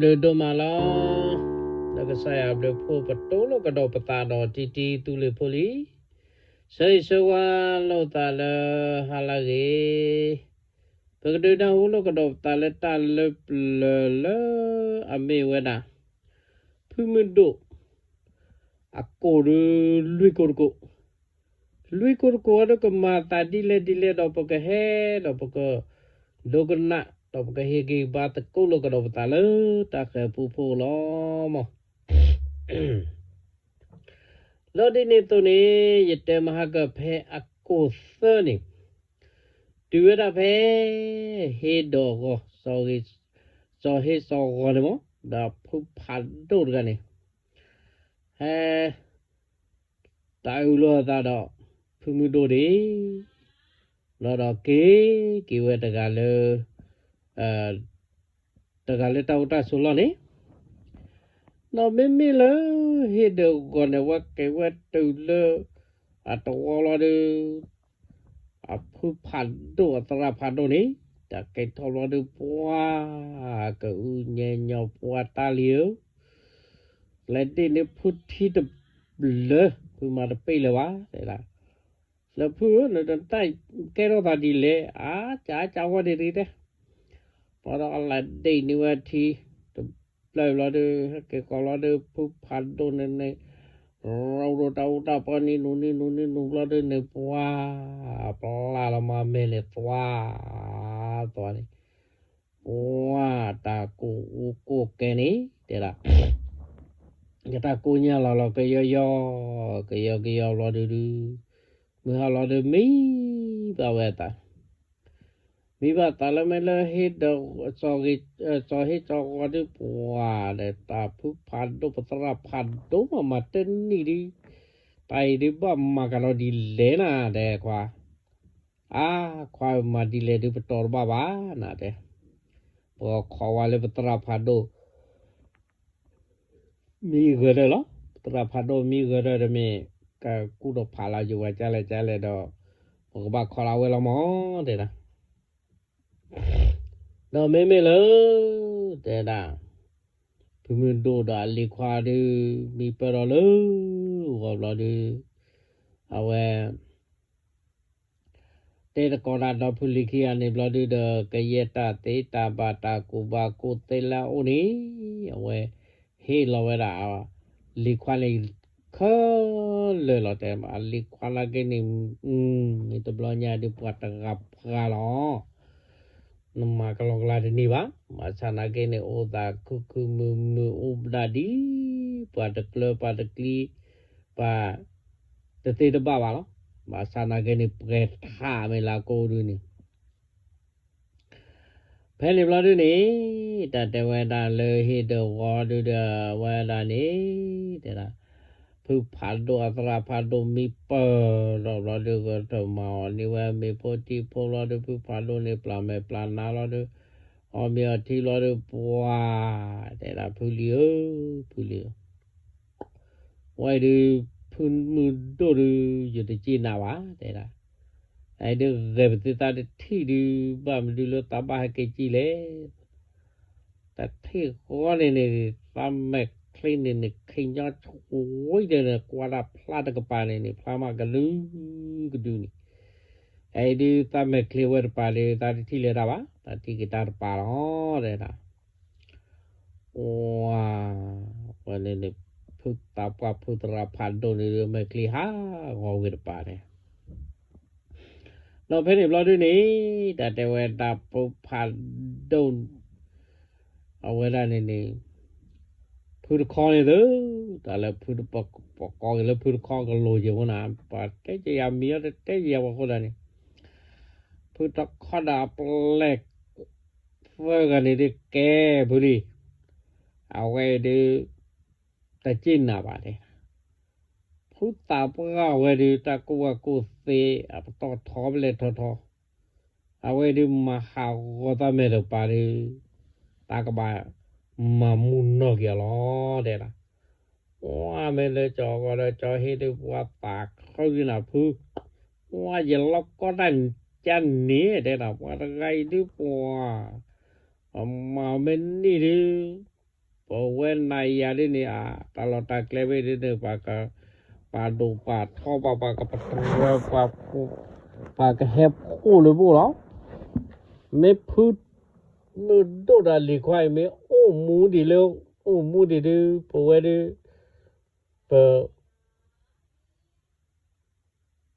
ဘျုးဒိၣ်မးလီၤ. လၢကစၢ်ယွၤအဘျုးအဖှိၣ် ပတိၢ်လိာ်ကဒီးပသးဒီးတံတံသူလ့ၤဖိလံၤ, ဆၢဂ့ၤဆၢဝါလိာ်သးလၢဟါလၢအဂ့ၤ, ပကဒုးနၢ်ဟူလိာ်ကဒီးပသးလၢတၢ်လၢပျၢၤလၢအမ့ၢ်ဝဲဒၣ် ဖုမုၢ်ဒိၣ် အကိၣ်ဒီးလွံၢ်ကိၣ်တကိၣ်, လွံၢ်ကိၣ်တကိၣ်အံၤဒီးကမၤသးဒ်လဲၣ်ဒ်လဲၣ်ဒီး ပကဟဲဒီးပကဒိကနၣ် ဒီးပကဟ့ၣ်ဂံၢ်ဘါသကိးလိာ်ကဒီးပသးလၢတၢ်ဃၤပူဖိလီၤ. မ် လီၤဒ်န့ၣ်အသိးန့ၣ် ယတဲမဟါကဖဲအကိၣ်သၢန့ၣ်, တုၤဝဲဒၣ်ဖဲ ဟ့ၣ်ဒီးဂီၤ, စီၤဟ့ၣ်စီၤဂီၤန့ၣ်မ့ၢ် ဒီးဖုဖးဒိၣ်တဂၤန့ၣ် ဟဲ တၢ်အုးလိာ်သးဒီး ဖုမုၢ်ဒိၣ်ဒ့ၣ်, ဘျီဒီးက့ၤက့ၤဝဲတဂၤလၢ တဂၤလၢတၢ်အိၣ်တၢ်ဆိးလီၢ်န့ၣ်, ဒီးမ့မ့ၢ်လၢ ဟ့ၣ်ဒီးဂီၤန့ၣ် ဝဲက့ၤဝဲတုၤလၢ အတဝီလီၤဒီး အဖုဖးဒိၣ်အသရၣ်ဖးဒိၣ်န့ၣ် တၢ်ကဲထီၣ်ဘျီဒီး ပှၤ ကအုညဲညီပှၤတၢ်လံဧၢ, လဲၤဒ့ၣ်န့ၢ်ဖုထံတဘျၢ, ဖုမၤတပ့ၢ်လၢၤဘၣ် တဲဒၣ်, လၢဖုဧၢ နတၢ်ကဲထီၣ်သးဒ်လဲၣ် အါကၢကၢဝဲဒၣ်တဂ့ၤတဲ, ဘျီဒီးအလဲၤဒ့ၣ်န့ၢ်ဝဲထံ တဘျၢဘျီဒီး ဟဲက့ၤကီးဘျီဒီး ဖုဖးဒိၣ်န့ၣ်န့ၣ် ရူဒီးတၢ်အူတၢ်ပီနံၤနူၤနံၤနူၤနံၤနူၤဘျီဒီးန့ၣ် ပှၤ ပျၢ်လီၤမၤမဲာ်န့ၣ် သွါ သွါန့ၣ်, ပှၤ တၢ်ကိၢ်အူကိၢ်ကဲန့ၣ် တဲဒၣ်, ယတၢ်ကိၢ်ညါလီၤလီၤကယီယီ, ကယီကယီဘျီဒုဒု, မုၢ်ဟါလီၤဒီးမံဘၣ်ဝဲအသး, မံဘၣ်သးလၢမ့ၢ်လၢဟ့ၣ်ဒီး စီၤဟ့ၣ်စီၤဂီၤဒု ပှၤဒီး တၢ်ဖုဖးဒိၣ်ပသရၣ်ဖးဒိၣ်မးမၤတနံၣ်ဒု, တၢ်အံၤဒုဘၣ်မၤကဒီးဒ်လဲၣ်နၤ တဲခွါ, အါ ခွါမၤဒ်လဲၣ်ဒုပတီၢ်တဘၣ်ဘၣ်နၤတဲ, ပခိးဝဲလၢပသရၣ်ဖးဒိၣ် မံဂဲၤဒၢၣ်လီၤ. ပသရၣ်ဖးဒိၣ်မံဂဲၤဒၢၣ်တမ့ၢ် ကကူၣ်ဒီးဖးလၢယဝဲကလဲၣ်ကလဲၣ်ဒီး ပကဘၣ်ခိးလၢဝဲလီၤမး တဲဒၣ်, ဒီးမ့မ့ၢ်လၢ တဲဒၣ် ဖုမုၢ်ဒိၣ်ဒီးအလံၤခွါဒု မံပၢၢ်ဒီးလၢ ဂီၤဘျီဒု အဝဲ တဲသကိးတၢ်ဒီဖုလံၤခံဂၤန့ၣ်ဘျီဒုဒီး ကယဲၢ်တၢ်သ့တၢ်ဘၣ်တၢ်ကူၣ်ဘၣ်ကူၣ်သ့လၢအအိၣ်န့ၣ် အဝဲဟ့ၣ်လီၤဝဲဒၣ် လံၤခွါန့ၣ် ခဲလၢာ်လီၤတဲ, အလံၤခွါနာ်က့န့ၣ် မ့ၢ်တဘျီညါဒုးပှၤတဂၤပှၤလီၤ နမၤကလီကလီတန့ၢ်ဘၣ်. ဘၣ်ဆၣ်နာ်က့န့ၣ် အိၣ်သးခုခုမုာ်မုာ်အိၣ်ဘၣ်ဒၣ်ဒ် ပှၤတကျၢၤပှၤတကျံၤ ပှၤတသ့တဘၣ်ဘၣ်လီၤ. ဘၣ်ဆၣ်နာ်က့န့ၣ် ပှဲၤထးမ့ၢ်လၢကိၣ်ဒုန့ၣ် ဖဲန့ၣ်ဘျီဒုန့ၣ် တၢ်တဲဝဲဒၣ်လၢဟ့ၣ်ဒီးဂီၤဒုဒီးဝဲဒၣ်န့ၣ် တဲဒၣ် ဖုဖးဒိၣ်အသရၣ်ဖးဒိၣ်မံပၢၢ်ဒီးဘျီဒု ကတမၤအီၤန့ၢ်ဝဲမ့ၤဖိထံဖိလီၤဒု ဖုဖးဒိၣ်န့ၣ် ပျၢ်မဲာ်ပျၢ်နါလီၤဒု အီၣ်မ့ၤအီထံလီၤဒု ပှၤ တဲဒၣ်ဖုလံၤဧၢ ဖုလံၤဧၢ ဝဲအံၤဒု ဖုမုၢ်ဒိၣ်ဒု ယတစ့ၢ်နၤဘၣ် တဲဒၣ်, အအံၤဒုဂဲၤပသံသးတထံၣ်ဒု ဘၣ်မနုၤလၢသးဘၣ်ဟဲက့ၤကံၣ်လဲၣ်, တထံၣ်ဃီန့ၣ်န့ၣ် သးမဲာ်ချံန့ၣ်န့ၣ် ခ့ညီဆိဝံၤဒီးန့ၣ် ကွၢ်တၢ်ဖျါတကပၤန့ၣ်န့ၣ် ဖျါမးကဒုကဒုန့ၣ်, အအံၤဒုသးမဲာ်ချံဝဲတပၤဒု သးတထံၣ်လၢၤတၢ်ဘၣ် သးထံၣ်က့ၤတၢ်တပၤလီၤ တဲဒၣ် ဝဲ ဝဲန့ၣ်န့ၣ် ဖုသးပှၢ်ဖုသရၣ်ဖးဒိၣ်န့ၣ်ဒု မဲာ်ချံဟးဂီၤဝံၤတပၤန့ၣ်, ဒီးဖဲန့ၣ်ဘျီဒုန့ၣ် တၢ်တဲဝဲဒၣ်ဖုဖးဒိၣ် အဝဲဒၣ်န့ၣ်န့ၣ် ဖုတခီန့ၣ်သု, တၢ်လၢဖုတပ ပကိးက့ၤလၢဖုတခီကလိၤယဲၢ်ဖိနၤ, ပှၤတဲကယၤမံၤအီၤတတဲယၤပှၤဃိသတးန့ၣ်, ဖုတခီဒီးအပျဲၢ်သၢဂၤန့ၣ်ဒုကဲဖုလံ, အဝဲဒု တစ့ၢ်နၤဘၣ်တဲ, ဖုသးပှၢ်ဝဲဒု တၢ်ကူၣ်ဘၣ်ကူၣ်သ့ အပတီၢ်ထီပလဲၤထီထီ, အဝဲဒုမၤဟးဂီၤသးမဲာ်တပၤဒု, တၢ်ကဘၣ်မၤမူနီၢ်က့ၤအီၤလီၤ တဲဒၣ်, ပှၤမ့ၢ်လၢကၠီၤကီးဒီးကၠီၤဟ့ၣ်ဒု ပှၤသးခုဒုနၤဖု, ပှၤယလီၢ်ကီၢ်တၢ်ကၠၢ်န့ၣ် တဲဒၣ် ပှၤတဂၤအံၤဒုပှၤ အမၤမ့ၢ်နံၣ်ဒု ပဝဲနၤယၤဒ်န့ၣ် အတၢ်လီၢ်တၢ်ကျဲဖဲဒ်န့ၣ် ပှၤကပာ်ဒိၣ်ပာ်ထီ ပှၤပှၤကပတြၢၤ ပှၤဖိ ပှၤကဟဲဖှိၣ်လၢဘိၣ်လီၤ. မ့ၢ်ဖုမုၢ်ဒိၣ်ဒီးလံၤခွါအံၤ မ့ၢ်အိၣ်မူဒံးလၢ အိၣ်မူဒံးဒုး ပဝဲဒုး ပ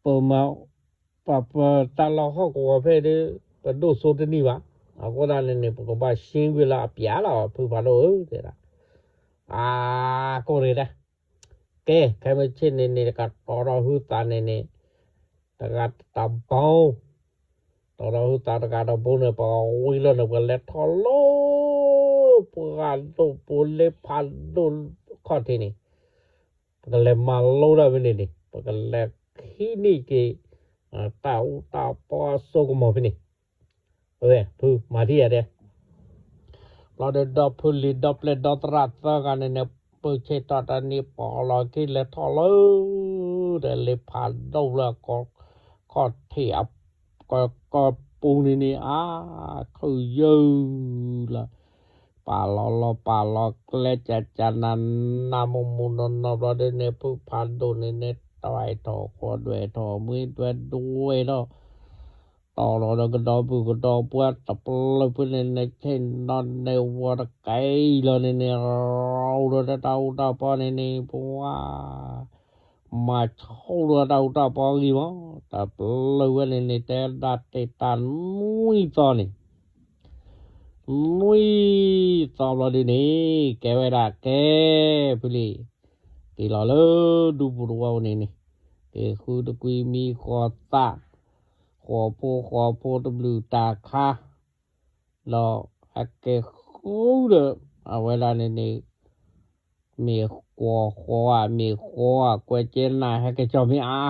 ပမၤ ပှၤပတၢ်လီၢ်ဟီၣ်ကဝီၤဖဲဒုး ပဒိၣ်စိတနံၣ်ဘၣ်. အဃိသတးန့ၣ်န့ၣ် ပကဘၣ်ရှ့ကွံာ်လၢအပျၢ်လီၤ ဖုဖးဒိၣ်ဧၢ တဲဒၣ်. အကိၢ်န့ၣ်ဒၣ် ကဲ ခဲမုၢ်ဆ့ၣ်န့ၣ်န့ၣ် တကတီၤထီၣ်ဟုသးန့ၣ်န့ၣ် တဂၤတဘီ တီၤထီၣ်ဟုသးတဂၤတဘိန့ၣ် ပကဝံၤလီၤန့ၣ် ပကလဲၤထီၣ်လၢ ပှၢ်ဒိၣ်ပူၤလၢဖးဒိၣ်ခီၣ်ထံးန့ၣ် ပကလဲၤမၤလိဒၣ်ဖဲန့ၣ်န့ၣ် ပကလဲၤဟံးန့ၢ်က့ၤ တၢ်အူတၢ်ပီအစိကမီၤဖဲန့ၣ် ဝဲ ဖုမၤထံၣ်ယၤဒဲး ဘျီဒီးဒီဖုလံၤဒီပျဲၢ်ဒီသရၣ်သၢဂၤန့ၣ်န့ၣ် ပၢၢ်ဆ့ၣ်ထီၣ်တၢ်န့ၣ် ပိာ်လီၤက့ၤလဲၤထီၣ်လၢ ဒီးလၢဖးဒိၣ်လၢ ခီၣ်ထံးအ ကီၢ်ပူၤန့ၣ်န့ၣ် အါ ခုၣ်ယုၢ်လီၤ ပာ်လီၤလီၤပာ်လီၤကျဲ ကကနန မူမူနီၢ်နီၢ်ဘျီဒ်န့ၣ် ဖုဖးဒိၣ်န့ၣ်န့ၣ် ဒွဲၣ်ထီၣ်ဃီဒွဲၣ်ထီၣ်မှံဒွဲၣ်ဒွဲၣ်ထီၣ် တီၢ်လီၤဒီးကဒီပုၢ်ကဒီပှၢ်တပျၢၢ်ဖဲန့ၣ်န့ၣ် ဆ့ၣ်နီၤန့ၣ်ဝီတကဲလီၤန့ၣ်န့ၣ် အိၣ်ဒီးတၢ်အူတၢ်ပီန့ၣ်န့ၣ် ပှၤ မၤဆိဒီးတၢ်အူတၢ်ပီဂံၢ်မး တပျၢၢ်ဝဲန့ၣ်န့ၣ် တဲဒၣ်တ့ၢ်တၢ်နွံသီန့ၣ် နွံသီဘျီဒ်န့ၣ် ကဲဝဲဒၣ်ကဲ ဖုလံၤ က့ၤလီၤလၢဒူပူၤတဝီပူၤန့ၣ်န့ၣ် က့ၤဃုတကွံမံဃီသၣ် ဃီဖိဃီဖိတဘျုးတၢ်ခါ ဒီးအက့ၤဃုဒီး အဝဲဒၣ်န့ၣ်န့ၣ် မ့ၢ်ကွီၤဃီဧါ မ့ၢ်ဃီဧါ ကွဲးကဲနၢ်ဟဲက့ၤကၠီမ့ၢ်အါ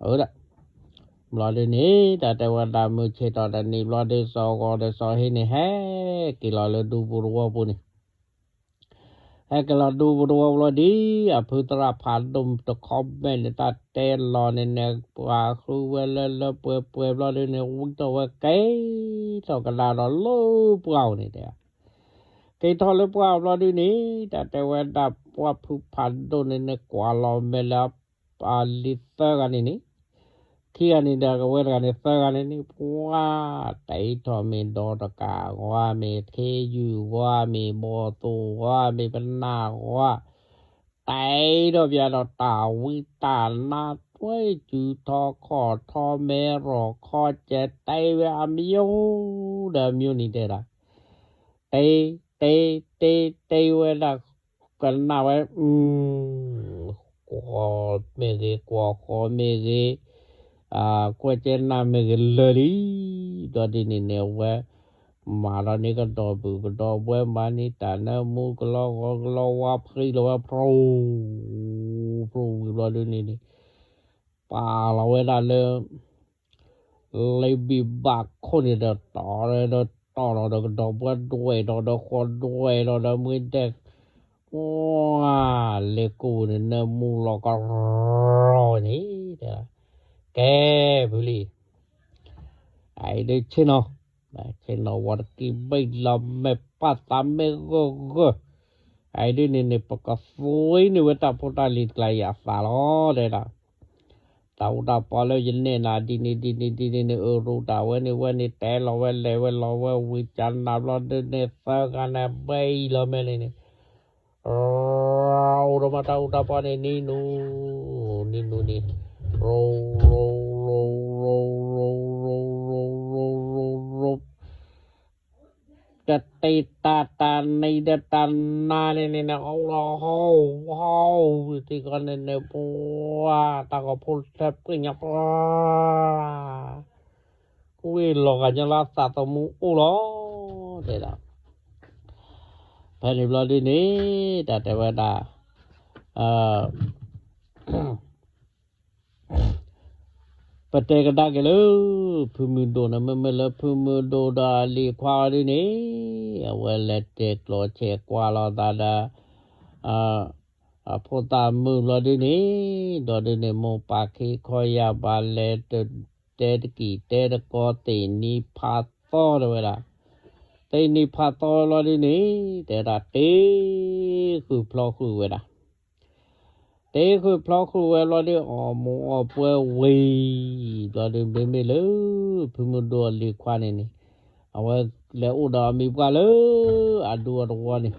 အၢဒီး ဘျီဒ်န့ၣ် တၢ်တဲဝဲဒၣ်မုၢ်ဆ့ၣ်ထီၣ်တနံၤဘျီဒ် စီၤဂီၤဒီးစီၤဟ့န့ၣ် ဟဲက့ၤလီၤလၢဒူပူၤတဝီပူၤန့ၣ် ဟဲက့ၤလီၤဒူပူၤတဝီဘျီဒ် အဖုသရၣ်ဖးဒိၣ်တခီမဲာ်န့ၣ် တၢ်တဲလီၤန့ၣ်န့ၣ် ပှၤဃုဝဲလၢလၢပှဲၤပှဲၤဘျီဒ်န့ၣ် ဝံထီၣ်ဝဲက့ၤထီၣ်ကဒါဒီးလၢပှၢ်အိၣ်န့ၣ်တဲ က့ၤထီၣ်လၢပှၢ်အိၣ်ဘျီဒ်န့ၣ် တၢ်တဲဝဲဒၣ်ပှၢ်ဖုဖးဒိၣ်န့ၣ်န့ၣ် ကွၢ်လီၤမဲာ်လၢ အလံၤသၢဂၤန့ၣ်န့ၣ် ခံဂၤန့ၣ်ဒီးကဝဲတဂၤန့ၣ် သၢဂၤန့ၣ်န့ၣ် ပှၤတၢ်အံးထီၣ်မ့ၢ်ဒီတကးဂီၤ မ့ၢ်ခ့ယုၢ်ဂီၤ မ့ၢ်ဘီၣ်သိၣ်ဂီၤ မ့ၢ်ပနၢ်ဂီၤ တၢ်အံးထီၣ်ပၠးဒီးတၢ်ဝံတၢ်နါ တွဲစုထီခီၣ်ထီမဲရီၣ်ခီကဲတဲဝဲအမံၤဒီးအမံၤန့ၣ်တဲဒၣ် တဲ တဲ တဲ တဲဝဲဒၣ် ကနၣ်ဝဲ ကွီၤမ့ၢ်ဂ့ၤ ကွီၤဃီမ့ၢ်ဂ့ၤ ကွဲးကဲနၢ်မ့ၢ်ဂ့ၤလၢာ်လံ ဒီးဒ်န့ၣ်န့ၣ် အဝဲ မၤဒီးန့ၢ်ကဒီပုၢ်ကဒီပှၢ် မၤန့ၢ်တၢ်နၢမူကလီဂီၤကလီဝါ ဖှံလီၤဝဲဖရိ ဖရိဝံၤဘျီဒ်န့ၣ်န့ၣ် ပာ်လီၤဝဲဒၣ်လၢ လၢဘံၣ်ဘၣ်ခိၣ်န့ၣ်ဒီး တီၢ်ဒီးတီၢ်ဒီးကဒီပုၢ်ဒွဲၣ်ဒီး ဒီးဃီဒွဲၣ်ဒီးဒီးမှံဒဲး လဲၤကိၢ်န့ၣ် နၢမူလီၤကရီန့ၣ် ကဲ ဖုလံၤ အအံၤဒ်ဆ့ၣ်နီၤ ဆ့ၣ်နီၤဝီတကံၢ်ဘ့ၣ်လီၤမဲာ်ပၢ်သးမ့ၢ်ဂၢၢ်ဂၢၢ် အအံၤဒ်န့ၣ်န့ၣ် ပကသွံန့ၢ်ဝဲတၢ်ဖိတၢ်လံၤတကျါအံၤအသးလီၤ တဲဒၣ် တၢ်အူတၢ်ပီလၢယနဲၣ်နၤ ဒ်န့ၣ်ဒ်န့ၣ်ဒ်န့ၣ်န့ၣ် အရူတၢ်ဝဲန့ၣ် ဝဲန့ၣ်တဲလီၤဝဲလဲၤဝဲလီၤဝဲဝံၤကနၣ်ဘျီဒ်န့ၣ် သၢဂၤန့ၣ်ဘဲအံၤလီၤမဲာ်န့ၣ်န့ၣ် အိၣ်ဒီးမ့ၢ်တၢ်အူတၢ်ပီန့ၣ် နံၤနူၤ နံၤနူၤန့ၣ် ရိ ရိ ရိ ရိ ရိ ရိ ရိ ရိ ရိ ရိ ကတ့ၢ်တၢ်တၢ်နံၤဒီးတၢ်နါန့ၣ်န့ၣ်န့ၣ် အီၣ်လီၤဟီၣ်ဟီၣ် တံၤကီန့ၣ်န့ၣ် ပှၤ တၢ်ဂီၤဖိထဲပှ့ၤညါပှၤ ဝ့ၢ်လီၤဂာ်ညါလၢအသးသမူအိၣ်လီၤ တဲဒၣ် ဖဲန့ၣ်ဘျီဒ်န့ၣ် တၢ်တဲဝဲဒၣ် ပတဲကဒါက့ၤလၢ ဖုမုၢ်ဒိၣ်န့ၣ် မ့မ့ၢ်လၢဖုမုၢ်ဒိၣ်ဒီးအလံၤခွါအီၤဒ်န့ၣ် အဝဲလဲၤတဲကျိးဆဲးကွၢ်လိာ်သးဒီး အဖိသၣ်မုၣ်ဘျီဒ်န့ၣ် ဒီးဒ်န့ၣ် မိၢ်ပၢ်ခံခီယၢ်ပၢ်လဲၤတတဲတကံၢ်တဲတကီသ့ၣ်နံၤဖးသီတဲဝဲဒၣ် သ့ၣ်နံၤဖးသီလီၤဒုန့ၣ် တဲဒၣ် တ့ဃုာ်ဖျီဃုာ်ဝဲဒၣ်, တ့ဃုာ်ဖျီဃုာ်ဝဲဘျီဒု အီၣ်မူးအီၣ်ပွဲဝံၤဘျီဒု မ့မ့ၢ်လၢ ဖုမုၢ်ဒိၣ်အလံၤခွါန့ၣ်န့ၣ် အဝဲလဲၤအိၣ်ဒီးအမံၤပှၢ်လၢ အဒူအတဝီန့ၣ် ဒီး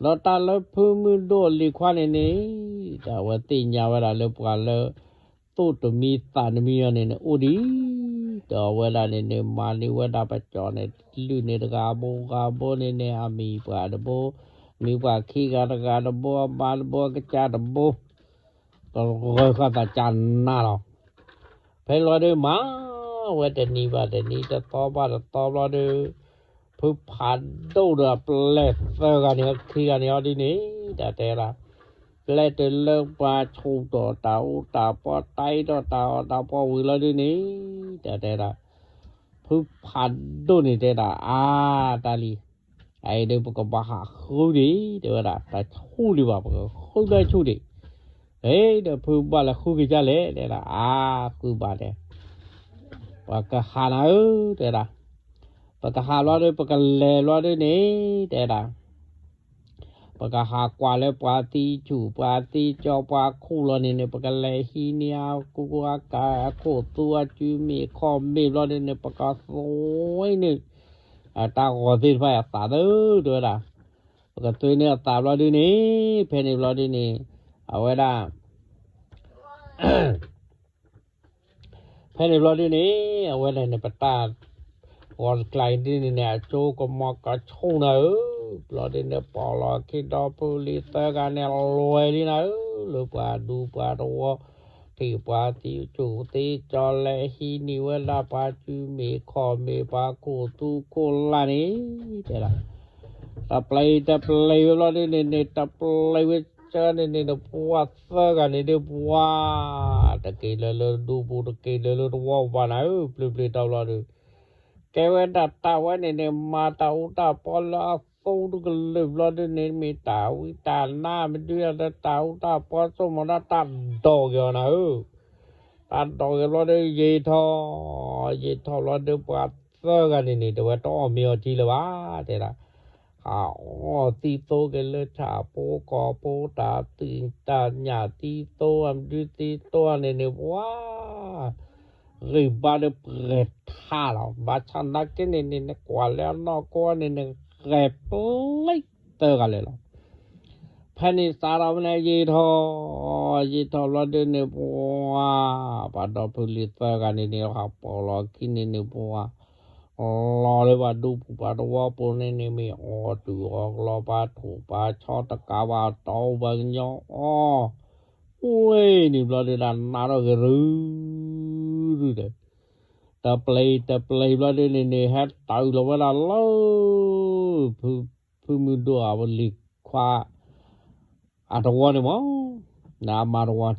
တၢ်လၢဖုမုၢ်ဒိၣ်အလံၤခွါန့ၣ်န့ၣ် ဒီးအဝဲသ့ၣ်ညါဝဲဒၣ်လၢပှၤလၢ သိၣ်တမံသးတမံအီၤန့ၣ်န့ၣ် အိၣ်ဒံး, ဒီးအဝဲဒၣ်န့ၣ်န့ၣ် မၤန့ၢ်ဝဲဒၣ်ပကၠီၣ်န့ၣ် လုၢ်န့ၢ်တဂၤဘိဂၤဘိန့ၣ်န့ၣ် အမံၤပှၢ်တဘိ, မံၤပှၢ်ခံဂၤတဂၤတဘိ, အမါတဘိ အကစၢ်တဘိ ကဂၢၤဃာ်သးကၢ်နါလီၤ. ဖဲလီၤဒုမၤဝဲတနံၤဘၣ်တနံၤ တသီဘၣ်တသီဘျီဒု ဖုဖးဒိၣ်ဒီးအပျဲၢ်သၢဂၤန့ၣ် ခံဂၤန့ၣ်အီၤဒုန့ၣ် တၢ်တဲဒၣ် ပျဲၢ်တလၢပှၤဆူၣ်ထီၣ်တၢ်အူတၢ်ပီ တၢ်အံးထီၣ်တၢ်အီၣ်တၢ်ပီဝံၤလီၤဒုန့ၣ် တၢ်တဲဒၣ် ဖုဖးဒိၣ်န့ၣ်တဲဒၣ် အါတၢ်လံ အအံၤဒု ပကဘၣ်ဟးဃုဒံး တဲဝဲဒၣ် တၢ်ဆူၣ်လံဘၣ် ပကဃုလၢဆူၣ်ဒံး, အ့ ဒီးဖုဘၣ်လဲၤဃုက့ၤကၢ်လဲၣ် တဲဒၣ် အါ ဃုဘၣ်တဲ ပကဟးနၤဧၢ တဲဒၣ်, ပကဟးဘျီဒု ပကလဲၤဘျီဒုန့ၣ် တဲဒၣ် ပကဟးကွၢ်လၢပှၤသံဆူၣ် ပှၤသံကၠီ ပှၤခူၣ်လီၤန့ၣ်န့ၣ် ပကလဲၤဟံးန့ၢ်အကူအကၤ အခိၣ်သူအစုမ့ၢ်ခီၣ်မ့ၢ်ဘျီဒုန့ၣ် ပကသွ့န့ၢ် အတၢ်ဂီၤသ့ၣ်တဖၣ်အသးသၢ တဲဝဲဒၣ်, ပကသွ့န့ၢ်အသးဘျီဒုန့ၣ် ဖဲန့ၣ်ဘျီဒုန့ၣ် အဝဲဒၣ် ဖဲန့ၣ်ဘျီဒုန့ၣ် အဝဲဒၣ်န့ၣ် ပတၢ်ဂီၤတကျါအံၤဒုန့ၣ်န့ၣ် အစိကမီၤကဆူၣ်နၤဧၢ, ဘျီဒုန့ၣ် ပိာ်လီၤခံဒီဖုလံၤသၢဂၤန့ၣ် လွဲလံနၤဧၢ, လၢပှၤဒူပှၤတဝီ ထံၣ်ပှၤသံဆူၣ်သံကၠီ လဲၤဟံးန့ၢ်ဝဲဒၣ်ပှၤစုမ့ၢ်ခီၣ်မ့ၢ် ပှၤခိၣ်သူခိၣ်လၢ်န့ၣ် တဲဒၣ် တပျံၤတပျံၤဝဲဘျီဒုန့ၣ်န့ၣ် တပျံၤဝဲစၢန့ၣ်န့ၣ် ပှၤသၢဂၤန့ၣ်ဒု ပှၤ တက့ၤလၢလၢဒူပူၤ တက့ၤလၢလၢတဝီပူၤဘၣ်နၤဧၢ, ပျံၤပျံၤတီဘျီဒု ကဲဝဲဒၣ်တၢ်ဝဲန့ၣ်န့ၣ် မၤတၢ်အူတၢ်ပီလၢအသိတကလုာ်ဘျီဒုန့ၣ် မ့ၢ်တၢ်ဝံတၢ်နါမနုၤဒီး တၢ်အူတၢ်ပီဆိကမိၣ်ဒၣ်တၢ်ဒိးက့ၤအီၤနၤဧၢ, တၢ်ဒိးက့ၤဘျီဒု ယံာ်ထီၣ် ယံာ်ထီၣ်ဘျီဒု ပှၤသၢဂၤန့ၣ်န့ၣ် တဝဲတအီၣ်မ့ၤအီထံလၢၤဘၣ် တဲဒၣ် ဟးအီၣ်သံသိက့ၤလၢဆၣ်ဖိကီၢ်ဖိ တၢ်သ့ၣ်တၢ်ညၣ်သံသိ အမဒုသံသိန့ၣ်န့ၣ် ပှၤ ဂံၢ်ဘါဒုးပှဲၤထါလီၤ. ဘၣ်ဆၣ်နာ်က့န့ၣ်န့ၣ် နကွၢ်လၢအနီၢ်ကီၢ်န့ၣ်န့ၣ် ဂဲၤပျံၤသၢဂၤလၢာ်လီၤ. ဖဲန့ၣ်စးထီၣ်ဖဲန့ၣ် ယံာ်ထီၣ် ယံာ်ထီၣ်ဘျီဒုန့ၣ် ပှၤ ပှၤဒီဖုလံၤသၢဂၤန့ၣ်န့ၣ် ဟးပိာ်လီၤခံန့ၣ်န့ၣ် ပှၤ လီၤလၢပှၤဒူပူၤပှၤတဝီပူၤန့ၣ်န့ၣ် မ့ၢ်အီၣ်တုၤအီၣ်ကျီ ပှၤထိၣ်ပှၤဆီတကးဘၣ် တီပှၤကညီအီၣ် ဝ့ၢ်န့ၣ်ဘျီဒုဒၣ် နးထီၣ်က့ၤရု ရုဒီး တပျံၤတပျံၤဘျီဒုန့ၣ်န့ၣ် ဟဲတုၤလီၤဝဲဒၣ်လၢ ဖုမုၢ်ဒိၣ်အလံၤခွါ အတဝီန့ၣ်မး နအမါတဝီန့ၣ်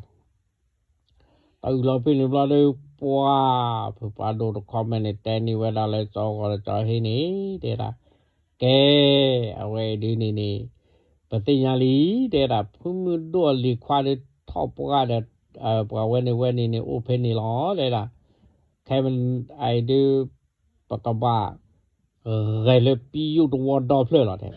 တုၤလီၤဖဲန့ၣ်ဘျီဒု ပှၤ ဖုပှၤဒိၣ်တခီမဲာ်န့ၣ် တဲန့ၢ်ဝဲဒၣ်လၢစီၤဂီၤဒီးစီၤဟ့န့ၣ် တဲဒၣ် ကဲ အဝဲအံၤဒ်န့ၣ်န့ၣ် ပသ့ၣ်ညါလံ တဲဒၣ် ဖုမုၢ်ဒိၣ်အလံၤခွါဒုးထီၣ်ပှၢ်ဒီး ပှၤဝဲန့ၣ်ဝဲန့ၣ်န့ၣ် အိၣ်ဖဲန့ၣ်လီၤ တဲဒၣ် ခဲမုၢ်အံၤဒုး ပကဘၣ် ဂဲၤလၢပယူၢ်တဝီဒီဖျၢၣ်လီၤ တဲ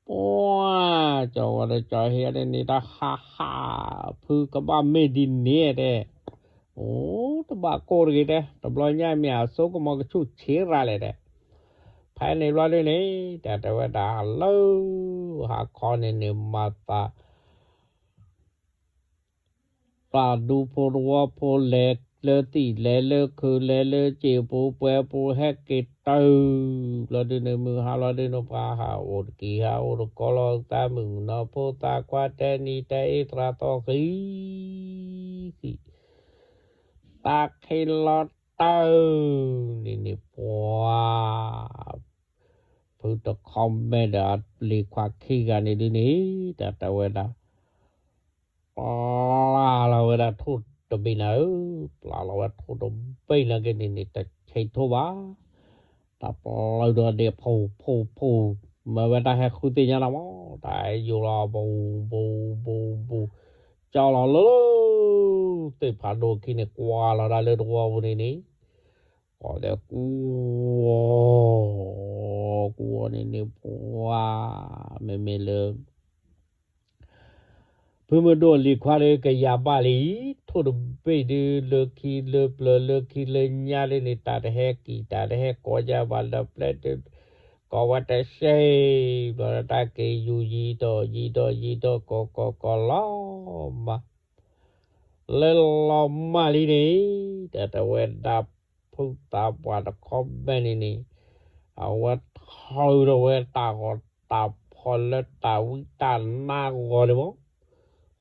ပှၤ စီၤဂီၤဒီးစီၤဟ့န့ၣ်န့ၣ် တၢ်ဟးဟး ဖုကဘၣ်မ့ၢ်ဒ်န့ၣ်တဲ အိၣ် တဘၣ်ကိၢ်တဂ့ၤတဲ တဘျီညါမ့ၢ်အစိကမီၤကဆူၣ်ဆံးရၤလဲၣ်တဲ ဖဲန့ၣ်ဘျီဒုန့ၣ် တၢ်တဲဝဲဒၣ်လၢ ဟါခီန့ၣ်န့ၣ် မၤသး ပှၤဒူဖိတဝီဖိ လဲၤလၢသံၣ်လဲၤလၢခုး လဲၤလၢစ့ၣ်ပူၤပှဲၤပူၤ ဟဲက့ၤတုၤ ဘျီဒုန့ၣ် မုၢ်ဟါဘျီဒုန့ၣ် ပှၤဟးအိၣ်တက့ၢ် ဟးအိၣ်တကိးလီၤ သးမုၣ်ကနီၤဖိသးခွါ တဲနံၤတဲအ့ သရၣ်သီဃံ ဃံ သးခ့လီၤတၢ် န့ၣ်န့ၣ် ပှၤ ဖုတခီမဲာ်ဒီးအလံၤခွါခံဂၤန့ၣ်ဒုန့ၣ် တၢ်တဲဝဲဒၣ် ပျၢ်လီၤဝဲဒၣ်ထိၣ်တဘ့ၣ်နၤဧၢ, ပျၢ်လီၤဝဲထိၣ်တဘ့ၣ်နာ်က့န့ၣ်န့ၣ် တဆံးထိၣ်ဘၣ်, တၢ်ပျၢ်ဒီးဒ့ၣ်ဖူဖူဖူ, မ့ၢ်ဝဲတၢ်ဟဲဃုသ့ၣ်ညါလီၤမး, တၢ်ဟဲယိာ်လီၤ ဘူးဘူးဘူးဘူး, ကၠီလီၤလၢ သ့ၣ်ဖးဒိၣ်ခံန့ၣ် ကွၢ်လီၤဒၣ်လၢတဝီပူၤန့ၣ်န့ၣ်, ကိးဒီးကူဝီၤ, ကူဝီၤန့ၣ်န့ၣ် ပှၤ မ့မ့ၢ်လၢ ဖုမုၢ်ဒိၣ်လံၤခွါဒီး ကယၤဘၣ်လံ, ထိၣ်တဘ့ၣ်ဒုး လၢခံလၢပျၢၤ လၢခံလၢညါဒ်န့ၣ် တၢ်တဟဲက့ၤ တၢ်တဟဲကိးယၤဘၣ်လၢပျဲၢ်ဒုး ကိးဝဲတစဲး, ဘျီတၢ်က့ၤယူၤယံၤဒီး ယံၤဒီး ယံၤဒီး ကိးကိးကိးလီၤမၢ် လၢလီၤမၢ်လံန့ၣ်, တၢ်တဝဲဒၣ်ဖုသးပှၢ်တခီဘဲန့ၣ်န့ၣ်, အဝဲထုးထီၣ်ဝဲတၢ်ဂီၤတၢ်ဖီၣ်လၢတၢ်ဝံတၢ်နါဂီၤန့ၣ်မး,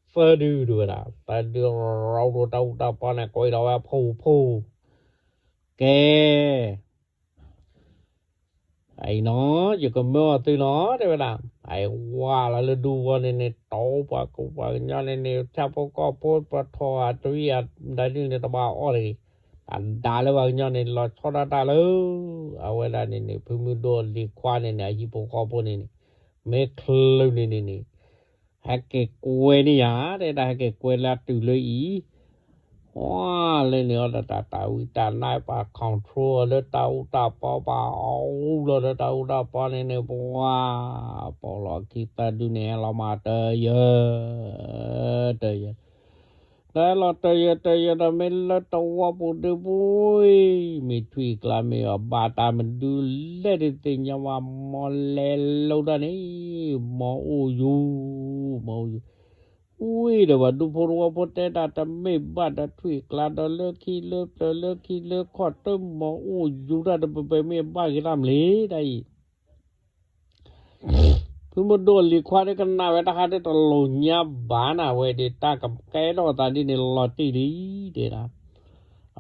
သၢဒုဒုဝဲဒၣ် သၢဒုရီဒိၣ်တၢ်အူတၢ်ပီန့ၣ် ကွံာ်လီၤဝဲဖိဖိ, ကဲ အံၤနီၤ ယကမၢအီၤသုနီၤ တဲဝဲဒၣ်, အဝဲလီၤလၢဒူဝီန့ၣ်န့ၣ် တီပှၤကူပှၤကညီန့ၣ်န့ၣ် ဆၣ်ဖိကီၢ်ဖိ ပထီၣ်အတရံးအဒၣ်ဒုန့ၣ် တဘၣ်အီၣ်တဂ့ၤ, တၢ်ဒၣ်လၢပှၤကညီန့ၣ် လီၤဆီဒၣ်တၢ်လၢ အဝဲဒၣ်န့ၣ်န့ၣ် ဖုမုၢ်ဒိၣ်လံၤခွါန့ၣ်န့ၣ် အဟံၣ်ဖိဃီဖိန့ၣ်န့ၣ် မ့ၢ်ချုးန့ၣ်န့ၣ်န့ၣ် ဟဲက့ၤကွဲန့ၢ်ယၤ တဲဒၣ် ဟဲက့ၤကွဲလၢအတုၤလၢအံၤ, ပှၤလၢန့ၣ်အီၤဒီးတၢ်တၢ်ဝံတၢ်နါပှၤ control လၢတၢ်အူတၢ်ပီ ပှၤအူလီၤလၢတၢ်အူတၢ်ပီန့ၣ်န့ၣ် ပှၤ ပိာ်လီၤခံသၢဒုန့ၣ် ဟဲလီၤမၤတယၢ တယၢ တၢ်လီၤတယၢတယၢဒီး မ့ၢ်လၢတဝီပူၤဒုပူၤ, မ့ၢ်ထွံၣ်ကျါမ့ၢ်အဘၣ်တၢ်မဒုလဲၣ်တသ့ၣ်ညါဝဲ မ့ၢ်လဲၤလိာ်တၢ်န့ၣ်, မ့ၢ်အိၣ်ယူၤ, မ့ၢ်အိၣ်ယူၤ, ဝံၤဒီးပှၤဒူဖိတဝီဖိတဲတၢ် တမ့ၢ်ဘၣ်ဒီးထွံၣ်ကျါဒီး လၢခံလၢပျၢၤ လၢခံလၢခီၣ်တၢၢ် မ့ၢ်အိၣ်ယူၤတၢ်တပပၤ မ့ၢ်ဘၣ်က့ၤတၢ်မနုၤလဲၣ် တၢ်အံၤ ဖုမုၢ်ဒိၣ်လံၤခွါဒီးကနၣ်ဝဲတၢ်ဟးဒီးတလိၣ်ညါဘၣ်နၤ ဝဲဒီးတၢ်ကကဲထီၣ်သးဒ်န့ၣ်လီၤတံၢ်လံ တဲဒၣ်,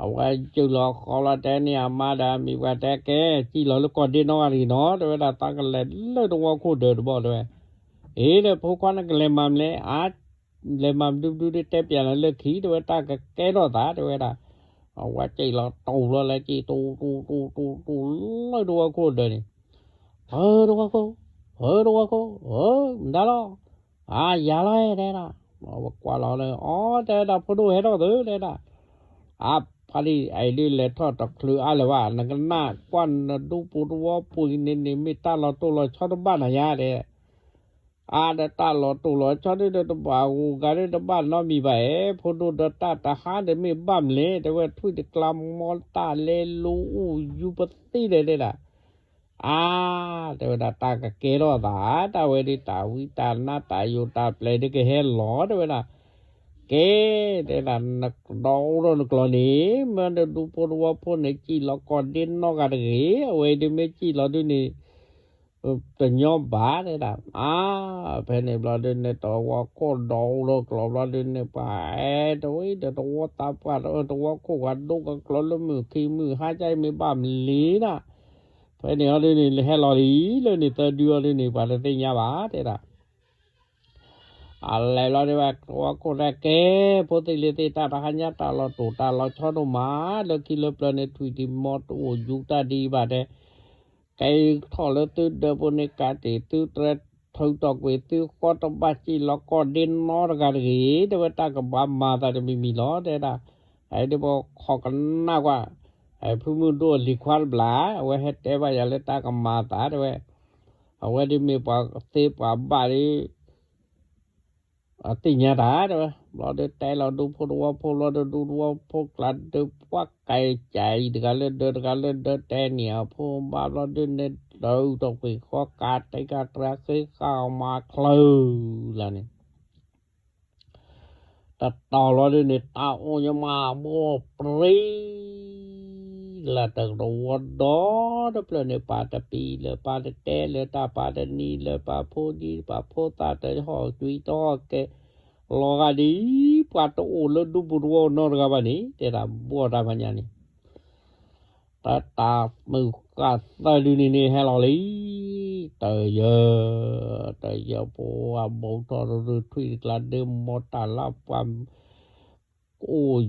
အဝဲစၢၤလီၤဃီလီၤတဲန့ၣ် အမါဒီးအမံၤပှၤတဲကဲ စံၣ်လီၤလၢကီၢ်ဒ့နီၢ်ဂၤတဂ့ၤနီၤ တဲဝဲဒၣ် သးကလဲၤလၢတဝီခိၣ်ဒၢးတဘီၣ်တဲဝဲ, အ့ ဒီးဖိခွါနကလဲၤမၤမနုၤလဲၣ် အါ လဲၤမၤမနုၤမနုၤဒ်တဲပျးနၤလၢခံ တဲဝဲတၢ်ကကဲထီၣ်သး တဲဝဲဒၣ်, အဝဲစံၣ်လီၤတူၢ်လီၤလဲၤစံၣ်တူၢ်တူၢ်တူၢ်တူၢ်လၢတဝီခိၣ်ဒၢးန့ၣ် ဟၢတဝီခိၣ်, ဟၢတဝီခိၣ်, ဟၢမတၤလီၤ, အါယၤလီၤတဲဒၣ်, အဝဲကွၢ်လီၤလၢ အီ တဲဒၣ် ဖိဒိၣ်ဟဲထီၣ်သု တဲဒၣ်, အါဖါဒံၣ် အံၤဒုးလဲၤထီၣ်တချုးအါလၢၤဘၣ် နကနၣ်ကွၢ်နဒူပူၤတဝီပူၤန့ၣ်န့ၣ် မ့ၢ်တၢ်လီၤတိၢ်လီၤဆီတဘၣ်နၤယါတဲ အါဒီးတၢ်လီၤတိၢ်လီၤဆီဒုးဒီး တဘၣ်ဂုၤဂၤဒုးတဘၣ်နီတမံၤဘၣ်အဲ ဖိဒိၣ်ဒီးတၢ်တဟါဒီးမ့ၢ်ဘၣ်မနုၤလဲၣ် တဲဝဲထွံၣ်တကျါမီတၢ်လဲလိာ်အိၣ်ယူၤပသံဒီးတဲဒၣ်, အါ, တဲဝဲဒၣ်တၢ်ကကဲထီၣ်သး တၢ်ဝဲဒ်တၢ်ဝံတၢ်နါတၢ်ယိာ်တၢ်ပျဲၢ်ဒုးကဟဲလီၤ တဲဝဲဒၣ်, ကဲ, တဲဒၣ်နကဒီးအိၣ်ဒီးနကျိၤန့ၣ် မ့ၢ်နဒူဖိတဝီဖိန့ၣ် စံၣ်လီၤကီၢ်ဒ့နီၢ်ဂၤတဂ့ၤ, အဝဲဒုးမ့ၢ်စံၣ်လီၤဒုးန့ၣ် တညီဘၣ်တဲဒၣ်, အါ, ဖဲန့ၣ်ဘျီဒုးန့ၣ် တဝီခိၣ်ဒီးအိၣ်ဒီးကျိၤဘျီဒုးန့ၣ် ပှၤအဲၣ်တဝံၤဒီးတဝီသးပှၢ် တဝီခိၣ်ပှၤဒိကကျိၤလၢမုၢ်ခံမုၢ်ဟါကမ့ၢ်ဘၣ်မနုၤလဲၣ်ဒၣ်, ဖဲန့ၣ်အီၤဒုးန့ၣ် လဲၤဟဲလီၤလံလၢန့ၣ်သၢဒုအီၤဒုးန့ၣ် ပှၤတသ့ၣ်ညါဘၣ်တဲဒၣ် အလဲၤလီၤဒ်ဝဲ တဝီခိၣ်တဲကဲ, ဖိသ့ၣ်လံၤသ့ၣ်တၢ်တဟါညါတၢ်လီၤတိၢ်တၢ်လီၤဆီဒိၣ်မး, လၢခံလၢပျၢၤန့ၣ် ထွံၣ်တံၢ်မီတအိၣ်ယူၤတၢ်ဒ်ဘၣ်တဲ, ကဲထီၣ်လၢသုဒၢးပူၤန့ၣ် ကးတံာ်သုတြဲၤထုးထီၣ်ကွံာ်သုဃီတဘၣ်စံၣ်လီၤကီၢ်ဒ့နီတဂၤတဂ့ၤ, တဲဝဲတၢ်ကဘၣ်မၤသးတမံၤမံၤလီၤ တဲဒၣ်, အဒ်ပခိးကနၣ်ကွၢ်, ဖုမုၢ်ဒိၣ်လံၤခွါတဘျီ, အဝဲဟဲတဲဘၣ်ယၤလၢတၢ်ကမၤသးတဲဝဲ အဝဲဒ်မ့ၢ်ပှၤသ့ပှၤဘၣ်ဒ် အသ့ၣ်ညါတၢ်တဲဝဲ, ဘျီဒုးတဲလီၤဒူဖိတဝီဖိဘျီဒုး ဒူတဝီဖိကျါဒုးပှၤကဲကၠးအံၤတဂၤလၢဒၢးတဂၤလၢဒၢးတဲန့ၣ်အဖိဘၣ်ဘျီဒုးန့ၣ် ဒုးထီၣ်ကွံာ်ဃီကးတံာ်ကးတြဲၤဃ့ဃာ်အီၤမၤချၢလၢန့ၣ် တတီၤလီၤဒုးန့ၣ် တၢ်အိၣ်ညါမးဘိပြံ လၢတကဝီၤဒီတဖျၢၣ်န့ၣ် ပာ်တပံၤလၢၤ ပာ်တတဲလၢၤတၢ်ပာ်တနံၤလၢၤ ပာ်ဖိဒံ ပာ်ဖိသၣ်တဟီၣ်ကွံာ်တဟီၣ်ကဲ လီၤဂာ်ဒ် ပှၤတအိၣ်လၢဒူပူၤတဝီနီတဂၤဘၣ်န့ၣ် တဲဒၣ်ဘီၣ်တၢ်ဖးညါန့ၣ် တၢ်တၢ်မုၢ်ဃၢ်သၢဒုန့ၣ်န့ၣ်ဟဲလီၤလံ တယၢ တယၢပှၤဘိးထီၣ်ရူၤထွံၣ်တကျါဒုး မီတၢ်လၢပှၤ အိၣ်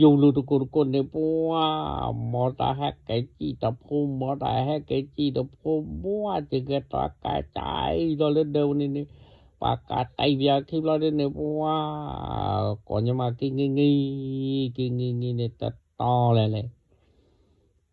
ယူၤလူၤတကိးတကိးန့ၣ် ပှၤ မီတၢ်ဟဲကဲကံၣ်တဖိ မီတၢ်ဟဲကဲကံၣ်တဖိ ဘှါစ့ၢ်ကဲတၢ်ကးကၠးအံၤလီၤလၢဒၢးပူၤန့ၣ်န့ၣ် ပှၤကးတံာ်ပယီၤခံဘျီဒုးန့ၣ် ပှၤ ကိးညါမးက့ၤငံၤငံၤ က့ၤငံၤငံၤန့ၣ် တတီၤလဲၣ်လဲၣ်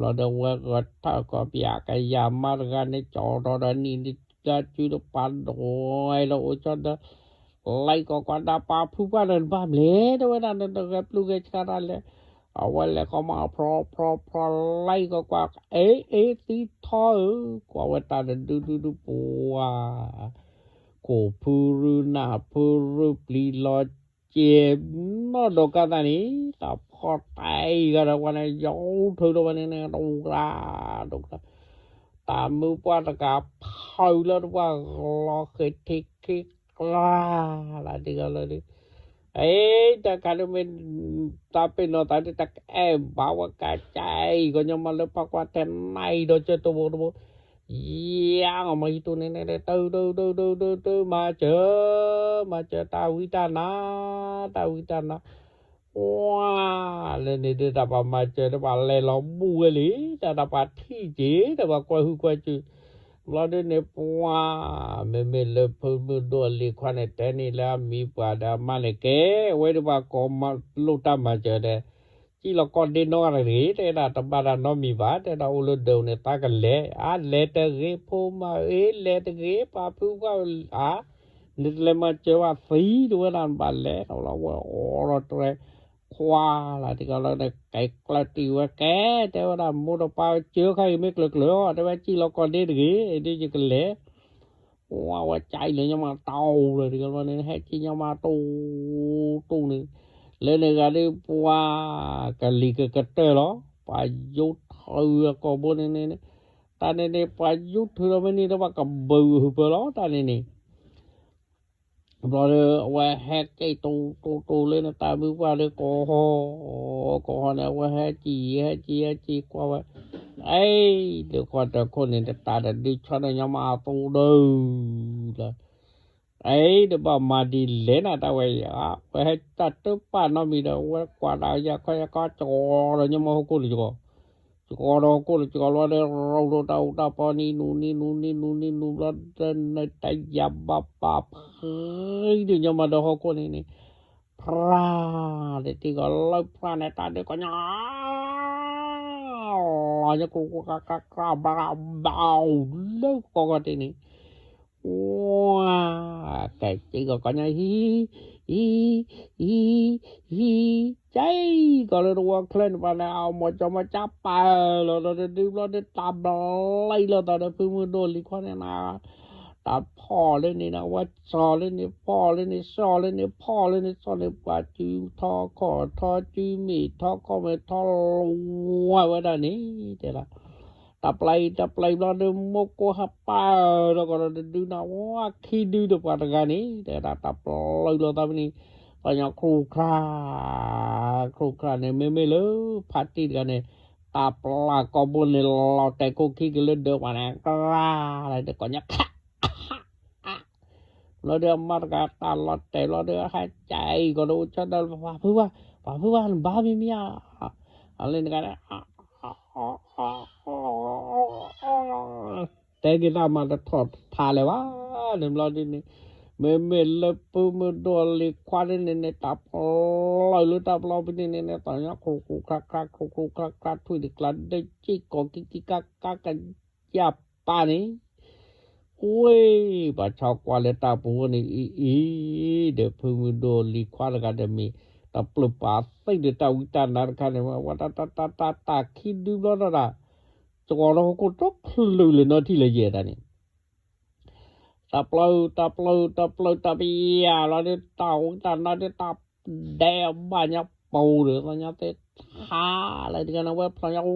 ဘျီဒီးဝဲဂဲၤထၢၣ်ကီၢ်ပယၣ်ကယၤမါတဂၤန့ၣ် ကၠီထီၣ်ဒီးနံၣ်ဒၢစုတပၤဒိၣ်ဝဲလၢအိၣ်ကၠီဒီး လံကီၢ်ကွၢ်ဒၣ်ပာ်ဖုပှၢ်ဒီးတဘၣ်မလဲၣ် တဲဝဲဒၣ် နတဂဲၤပျုၢ်ဂဲၤဆှါတၢ်လဲၣ်. အဝဲလဲၤကီမးဖျီဖျီဖျီလံကီၢ်ကွၢ် အ့အ့သံထီဧၢ ကွၢ်ဝဲတၢ်တဒုဒုဒုပှၤ ကိၢ်ဖုရူနၢ်ဖုရူပျံၤလီၤစဲး နီၢ်ဒီးကါသးန့ၣ် တၢ်ဖီၣ်တၢ်အံၤဂၤဒီးပှၤန့ၣ် ယီၤထုးဒီးပှၤန့ၣ် တအိၣ်ကလါ တအိၣ်ကလါ တၢ်မုၢ်ပှၢ်တကးဖးလၢတပှၢ်လီၤဃ့ထံခံကျါ လၢတကလၢဒု အ့ တၢ်ခါဒုမ့ၢ် တၢ်ပ့ၤနီၣ်သးဒု တၢ်ကအဲၣ်ဘၣ်ဝဲကါကၢအံၤ ကညီမးလၢဖးကွၢ်ထဲနၤအံၤဒီးကၢတဘိတဘိ ယၤအီၤမၤဟံးတူၢ်န့ၣ်န့ၣ် တၢ်တၢ်တၢ်တၢ် မၤစၢၤ မၤစၢၤတၢ်ဝံတၢ်နါ တၢ်ဝံတၢ်နါ ဝါ လၢန့ၣ်ဒုးတၢ်ပှၤမၤစၢၤတၢ်ပှၤလဲၤလီၤဘူၣ်ဝဲလံ တၢ်တၢ်ပှၤထံၣ်က့ၤ တၢ်ပှၤကွၢ်ဟုၣ်ကွၢ်စူၢ် ဘျီဒုန့ၣ်ပှၤ မ့မ့ၢ်လၢဖုမုၢ်ဒိၣ်အလံၤခွါန့ၣ် တဲန့ၣ်လၢအမံၤပှၤဒီးအမါန့ၣ်ကဲ အဝဲဒုးပှၤကိးမၤလိၣ်တၢ်မၤစၢၤဒီး စံၣ်လီၤကီၢ်ဒ့နီတဂ့ၤ တဲဒၣ်တဘၣ်တၢ်နီတမံၤဘၣ် တဲဒၣ်အိၣ်လၢဒၢးန့ၣ်သးကလဲၤ အါလဲၤတဂ့ၤ ဖိမါဧၢ လဲၤတဂ့ၤ ပှၤဖုပှၢ်ဧၢ နတလဲၤမၤစၢၤဘၣ်သံ တဲဝဲဒၣ် နဘၣ်လဲၤဒီးလီၤ ဝဲအိးထီၣ်တြဲၤ ခွါလၢတကလၢန့ၣ် ကဲကျၢၢ်တံၢ်ဝဲကဲ တဲဝဲဒၣ် မိၢ်ဒီးပၢ်စၢခါအံၤမ့ၢ်ကျၢၤကျၢၤအီၤ တဲဝဲစံၣ်လီၤကီၢ်ဒ့တဂ့ၤ ဒ်ယကလဲၤ ဝဲဝဲကၠီလၢညါမးတီၢ်လၢတကလၢန့ၣ် ဟဲက့ၤညါမးတီၢ် တီၢ်န့ၣ် လၢန့ၣ်ဂၤဒုးပှၤ ကလံၤကကတၢၢ်လီၤ ပှၤယူၤထုးအကိာ်ဘိန့ၣ်န့ၣ် တၢ်န့ၣ်န့ၣ် ပှၤယူၤထုးဒီးမ့ၢ်န့ၣ်ဒီးပှၤကဘုးဟုပၢလီၤ တၢ်န့ၣ်န့ၣ် ဘျီဒီး အဝဲဟဲက့ၤတိၢ်တိၢ်တိၢ်လၢနတၢ်မုၢ်ပှၢ်ဒီးကိးဟီၣ် ကိးဟီၣ်န့ၣ် အဝဲဟဲက့ၤ ဟဲက့ၤ ဟဲက့ၤကွၢ်ဝဲ အ့ ဒီးကွၢ်တၢ်ခိၣ်န့ၣ် တၢ်တဒုးဆီဒီးညီမးအသိဒီး လၢ အ့ ဒီးဘၣ်မၤဒ်လဲၣ်နၤတၢ်ဝဲယါ ဝဲဟဲတၢ်တပာ်နီတမံၤဒီး ဝဲကွၢ်ဒီးယၤခီယၤခီ ကီဒီးညီမးဟီၣ်ခိၣ်လၢယဂီၢ် ကီဒီးဟီၣ်ခိၣ်လၢယဂီၢ်လီၤဒီး ရိၣ်ဒီးတၢ်အူတၢ်ပီနံၤနူၤနံၤနူၤနံၤနူၤနံၤနူၤ ဘျီဒီးနတၢ်ယၤဘၣ်ပာ်ဖှံဒီးညီမးဒီးဟီၣ်ခိၣ်န့ၣ်န့ၣ် ဖြါ တထံၣ်ကီးလၢဖြါန့ၣ် တၢ်ဒုးကညီ လီၤညါကျိၤကျိၤကျါကျါကျါ ဘၣ်ဘၣ်လၢကီၢ်ကီၢ်တ့ၢ်န့ၣ် ဝါ ကဲစ့ၢ်ကီးကညီ ဟံ ဟံ ဟံ ဟံ ကဲကီးလၢတဝီချၢန့ၣ်ပှၤန့ၣ် အမိၢ်ကၠီမၤကၠါပာ်လီၤဒီးတဒုဘျီဒီး တၢ်ဘျံးလီၤသးဒီးဖုမုၢ်ဒိၣ်လံၤခွါန့ၣ်နၤ တၢ်ဖီၣ်လၢန့ၣ်နၤ ဝဲစီၤလၢန့ၣ် ဖီၣ်လၢန့ၣ် စီၤလၢန့ၣ် ဖီၣ်လၢန့ၣ် စီၤလၢန့ၣ် ပှၤစုထီခီၣ်ထီစုမ့ၢ်ထီခီၣ်မ့ၢ်ထီလီၤ ဝဲဒၣ်န့ၣ် တဲဒၣ် တၢ်ပျံၤတၢ်ပျံၤဘျီဒီး မိၢ်ကိၢ်ဟးပာ်ဒီးကီးဒီးတဒုနၤ ဝါခံဒုဒီးပှၤတဂၤန့ၣ် တဲဒၣ်တၢ်ပျံၤလီၤသးဖဲန့ၣ် ပှၤညီကျိၤချါ ကျိၤချါန့ၣ် မ့မ့ၢ်လၢဖါတံၢ်တဂၤန့ၣ် တၢ်ပျံၤကိာ်ဘိန့ၣ် လီၤတဲာ်ခိၣ်ခံက့ၤလၢဒၢးပှၤန့ၣ် ကျါ ဒီးကီးညါခါ ဘျီဒီးအမါတဂၤတၢ်လီၤတဲာ်ဘျီဒီး ဟဲကဲအံၤကီးဒီးအိၣ်ဆၢဒၢးလၢ ပှၤဖုဘၣ်, ပှၤဖုဘၣ်နဘၣ်မံမံဧါ, အလၢနဂၤန့ၣ် တဲက့ၤတၢ်မၤတထီၣ်ထါလၢၤဘၣ်န့ၣ်ဘျီဒ်န့ၣ်, မ့မ့ၢ်လၢဖုမုၢ်ဒိၣ်လံၤခွါဒ်န့ၣ်န့ၣ် တၢ်ပျၢၤလၢတၢ်ပျီပူၤန့ၣ်န့ၣ်န့ၣ် သးညါခိၣ်ခိၣ်ခရါခရါ ခိၣ်ခိၣ်ခရါခရါ ထွံၣ်တကျါဒၢက့ၢ်ကီၢ်ကံကံကါကါကယၢ်ပၢ်န့ၣ် ဝ့ၢ် ပှၤဆီကွၢ်လၢတၢ်ပူၤန့ၣ်အံၤအံၤ ဒီးဖုမုၢ်ဒိၣ်လံၤခွါတဂၤဒီးမ့ၢ် တၢ်ပျၢၤပာ်သ့ၣ်ဒီးတၢ်ဝံတၢ်နါတခါန့ၣ် ဝဲတၢ်တၢ်တၢ်တၢ်တၢ်ခံဒုဘျီဒီး စှီၤထီၣ်ဟီၣ်ခိၣ်တချုးလၢၤနီတထံၣ်လၢၤယဲၢ်တၢ်န့ၣ် တၢ်ပျၢၤ တၢ်ပျၢၤ တၢ်ပျၢၤ တၢ်ပယၢ်လီၤဒီး တၢ်ဝံတၢ်နါဒီး တၢ်ဒဲးအဘၣ်ညါပူၤဒီး သးညါသ့ၣ်ထါလၢတဂၤန့ၣ် ဝဲဖျိညါဝံ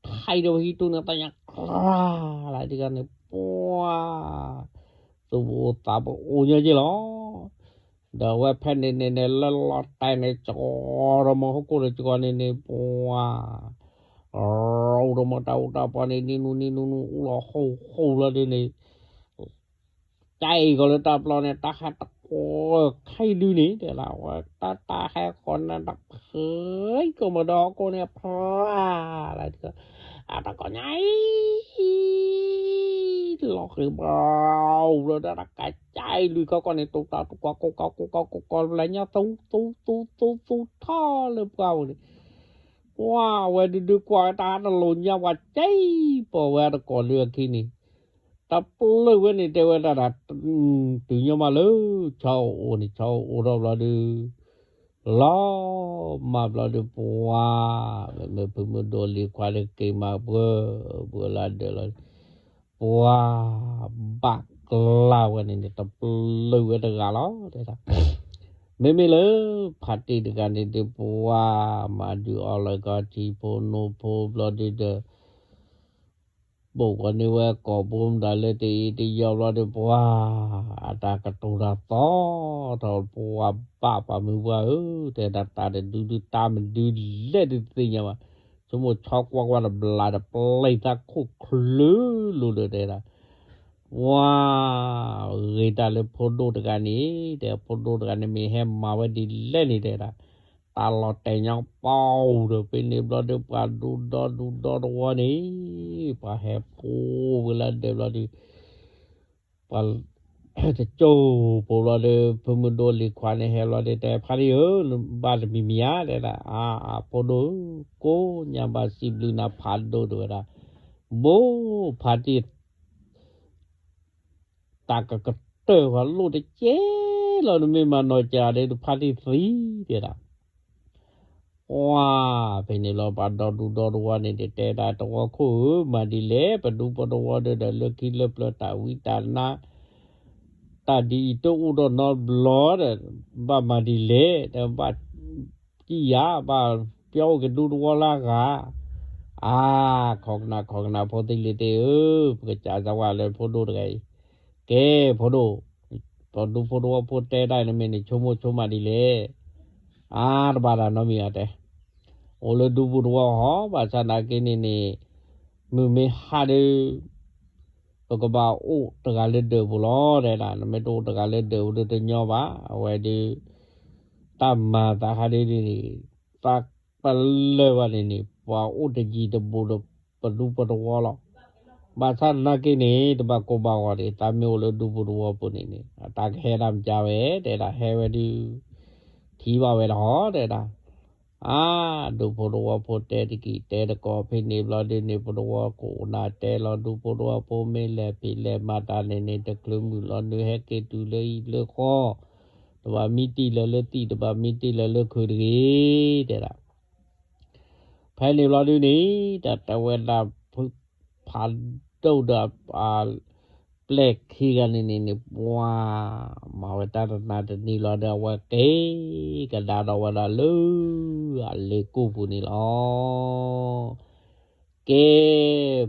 ထါအံၤဒီးဝဲဟံးတူၢ်န့ၣ် သးညါကျါလၢတဂၤန့ၣ် ပှၤ သူၣ်ပအိၣ်သးပအိၣ်ညီက့လီၤ. ဒီးအဝဲဖဲန့ၣ်န့ၣ်န့ၣ် လၢလီၤတဲာ်န့ၣ် စှီၤထီၣ်မီၢ်ဟီၣ်ခိၣ်ဒီးစှီၤန့ၣ်န့ၣ် ပှၤ အိၣ်ဒီးမီၢ်တၢ်အိၣ်တၢ်ပီန့ၣ် နံၤနူနံၤနူနူ အိၣ်လီၤဟိၣ်ဟိၣ်လီၤဒ်န့ၣ် ကဲအံၤကီးလၢတၢ်ပျီန့ၣ် တၢ်ဟဲတကွီၢ်ခဲဒုန့ၣ် တဲဒၣ် ဝဲတၢ်တၢ်ဟဲဃီၤနၢ်တဖှံကိးမဒီးဟီၣ်ခိၣ်န့ၣ် ဖျါလၢ အတၢ်ကီၢ်ညါအံၤ လီၤဃံၤဘျီဒီးတၢ်ကးကဲအံၤလွံၢ်ခီကီၢ်န့ၣ် တိၢ်တၢ်တကွၢ်ကိးကီၢ်ကိးကီၢ်ကိးကီၢ်လၢညါ သူသူသူသူထီၣ်လၢပှၢ်ပူၤန့ၣ် ပှၤဝဲဒုဒုကွၢ်ဝဲတၢ်ဟးတလိာ်ညါပှၤကဲအံၤ ပိာ်ဝဲတကိးလၢအခံန့ၣ် တၢ်ပျၢၤဝဲန့ၣ် တဲဝဲဒၣ် တုၤညီမးလၢ ဆီအိၣ်န့ၣ် ဆီအိၣ်ထီၣ်ဘျီဒီး လီၤမၢ်ဘျီဒီးပှၤ မ့မ့ၢ်ဖုမုၢ်ဒိၣ်လံၤခွါဒီးက့ၤမၤပှၢ် ပှၢ်လၢဒၢးလီၤ ပှၤဘၣ်ကျါဝဲန့ၣ်န့ၣ် တပျၢၤဝဲတဂၤလီၤ တဲဒၣ် မ့မ့ၢ်လၢ ဖါတံၢ်တဂၤန့ၣ်ဒီး ပှၤမၤဒုးအီၣ်လၢကီၢ်ထံဖိနိဖိဘျီဒီး ဘိၣ်ကီးန့ၢ်ဝဲကိာ်ဘိမတၤလၢတအံၤတယီဘျီဒီး ပှၤ အတၢ်ကတိၤတၢ်သီထီၣ် ပှၤဘၣ်ပှၤမုၢ်ပှၢ်ဧၢ တဲဒၣ်တၢ်တဒုဒုတၢ်မဒုလဲၣ်ဒုတသ့ၣ်ညါဘၣ် ဆိကမိၣ်ဆီကွၢ်ကွၢ်တဘျီဒီး ပျဲသးခိၣ်ချၢလိၤဒီးတဲဒၣ် ပှၤ ဂ့ၤတၢ်လၢဖိဒိၣ်တဂၤန့ၣ် တဲဖိဒိၣ်တဂၤန့ၣ် မ့ၢ်ဟဲမၤဝဲဒ်လဲၣ်န့ၣ်တဲဒၣ် တၢ်လီၤတဲာ်ညါပီၣ်ဒီး ဖဲန့ၣ်ဘျီဒီး ပှၤဒူဒီဒူဒီတဝီန့ၣ် ပှၤဟဲဖိဝဲလၢဒၢးဘျီဒီး ပှၤ တကၠိၢ်ဖိဘျီဒီး ဖုမုၢ်ဒိၣ်လံၤခွါန့ၣ်ဟဲဘျီဒီး တဲဖါတံၢ်ဧၢ ဘၣ်တမံၤမံၤဧါ တဲဒၣ် အါ အဖိဒိၣ်ဧၢ ကိးညါဘၣ်စံးဘျုးနၤဖးဒိၣ်တဲဝဲဒၣ် ဘိဖါတံၢ် တၢ်ကကတၢၢ်ပှၤလိၣ်တကဲလီၤ နမ့ၢ်မၤနီၢ်ကၠးဒီး ဖါတံၢ်သံတဲဒၣ် ပှၤ ဖဲန့ၣ်လီၤ ပှၤဒီဒူဒီတဝီန့ၣ် တဲဒၣ်တဝီခိၣ်ဧၢ မၤဒ်လဲၣ် ပဒူပတဝီဒီး လၢခံလၢပျၢၤတၢ်ဝံတၢ်နါ တၢ်ဒ်အံၤတအိၣ်ဒီးနီတဘျီဒီး ဘၣ်မၤဒ်လဲၣ် တဘၣ်ကံၢ်ယၤ ဘၣ်ပျီအိၣ်ကဒူတဝီလၢဂၤ အါ ခိးကနၣ် ခိးကနၣ် ဖိသ့ၣ်လံၤသ့ၣ်ဧၢ ပကစၢ်စၢ်ဝဲလၢဖိဒိၣ်တဂၤအံၤ ကဲ ဖိဒိၣ် ပဒူဖိတဝီဖိတဲတၢ်အံၤ နမ့ၢ်န့ၣ် ဆိကမိၣ်ဆိကမးဒ်လဲၣ် အါ တဘၣ်တၢ်နီတမံၤအတဲ အိၣ်လၢဒူပူၤတဝီဟီ ဘၣ်ဆၣ်သနာ်က့န့ၣ်န့ၣ် မုၢ်မ့ၢ်ဟါဒီး ပကဘၣ်အိၣ်တဂၤလၢဒၢးပူၤလီၤ တဲဒၣ် နမ့ၢ်တအိၣ်တဂၤလၢဒၢးပူၤဒီးတညီဘၣ် အဝဲဒီး တၢ်မၤသးခါဒ်န့ၣ် သးပလၢၢ်ဘၣ်န့ၣ်န့ၣ် ပှၤအိၣ်တယံၤတဘူးဒီး ပဒူပတဝီလီၤ ဘၣ်ဆၣ်သနာ်က့န့ၣ် တဘၣ်ကိၢ်ဘၣ်ဂီၤဒံး သးမ့ၢ်အိၣ်လၢဒူပူၤတဝီပူၤန့ၣ်န့ၣ် အတၢ်ကဟဲဒၣ်မ့ၢ်ကါဝဲ တဲဒၣ် ဟဲဝဲဒုး ထံၣ်ဘၣ်ဝဲတဟီ တဲဒၣ် အါ ဒူဖိတဝီဖိတဲတက့ၢ် တဲတကိး ဖဲန့ၣ်ဘျီဒုးန့ၣ် ပတဝီကိးနၤတဲလီၤ ဒူဖိတဝီဖိမ့ၢ်လဲၤဖံးလဲၤမၤတၢ်န့ၣ်န့ၣ် တချုးမုၢ်လီၤ နုၤဟဲက့ၤတုၤလၢဟံၣ်လၢဃီ တဘၣ်မံတံၢ်လၢၤလၢသံၣ် တဘၣ်မံတံၢ်လၢၤလၢခုးတဂ့ၤ တဲဒၣ် ဖဲန့ၣ်ဘျီဒုးန့ၣ် တၢ်တဲဝဲဒၣ် ဖုဖးဒိၣ်ဒီး ပျဲၢ်ခံဂၤန့ၣ်န့ၣ်န့ၣ် ပှၤ မၤဝဲတၢ်တနၤတနံၤလီၤဒီး အဝဲက့ၤကဒါဒီးဝဲဒၣ်လၢ အလ့ၤကူၣ်ပူၤန့ၣ်လီၤ. ကဲ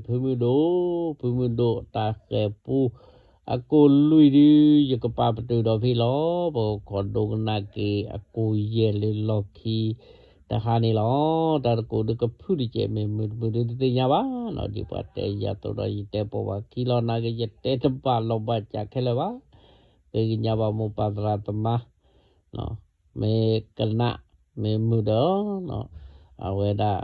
ဖုမုၢ်ဒိၣ် ဖုမုၢ်ဒိၣ် တၢ်ဃဲၤပူ အကိၢ်လွံၢ်ဒု ယကပာ်ပတုာ်ဒီးဖဲလီၤ. ပကခိးဒိကနၣ်က့ၤ အကိၢ်ယဲၢ်လၢလီၢ်ခံ တဟါန့ၣ်လီၤ. တၢ်တကိးဒုကဖုၣ်တကဲး မ့ၢ်မုာ်တမုာ်ဒုတသ့ၣ်ညါဘၣ်နီၤ. ဒ်ပှၤတဲယၤအသိးဒီး ယတဲပိာ်ပှၤခံလီၤ နာ်က့ ယတဲတဘၣ်လီၤဘၣ်စးခဲလၢာ်ဘၣ်. ဃ့ကညးဘၣ်မိၢ်ပၢ်သရၣ်သမါ, မ့ၢ်ကနၣ် မ့ၢ်မုာ်ဒီး အဝဲဒၣ်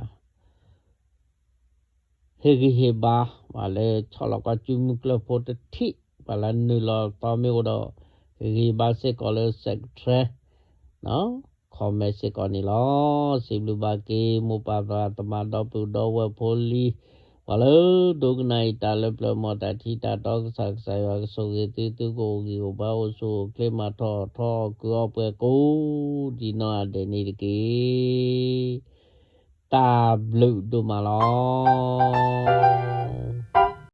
ဟ့ၣ်ဂံၢ်ဟ့ၣ်ဘါ ပှၤလၢဆီၣ်လီၤကီၢ်စုမုၢ်ကျၢၢ်ဖိတထံၣ် ပှၤလၢနုာ်လီၤသီမ့ၢ်အိၣ်ဒီး ဟ့ၣ်ဂံၢ်ဟ့ၣ်ဘါစ့ၢ်ကီးလၢ subscribe, comment စ့ၢ်ကီးန့ၣ်လီၤ. စံးဘျုးဘၣ်က့ၤ မိၢ်ပၢ်သရၣ်သမါ ဒီပုၢ်ဒီဝဲၢ်ဖိလံၤ ပှၤလၢဒိကနၣ်အံၤတၢ်လၢပျၢၤ မ်တၢ်ထံတၢ်တီကစၢ် ကစၢ်ယွၤကဆိၣ်ဂ့ၤသု သုကအိၣ်ဂံၢ်အိၣ်ဘါ အိၣ်ဆူၣ်အိၣ်ချ့ မၤထီၣ်ထီအီၣ်ကုၢ်အီပှဲၤကိးဒံးနီၢ်ဂၤဒဲးန့ၣ်တက့ၢ်. တၢ်ဘျုးဒိၣ်မးလီၤ.